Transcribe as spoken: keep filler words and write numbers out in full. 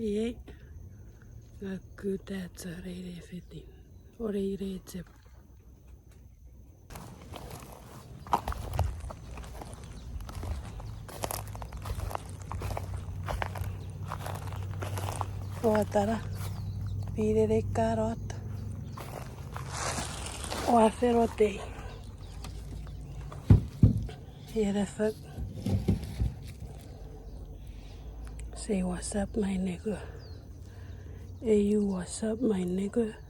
Iei, nga kutta chorei ne fetin. Ore ire chep. Otara, pinen ei kanot. Ua fen otei. Ien efek. Say what's up, my nigga. Hey, you, what's up, my nigga?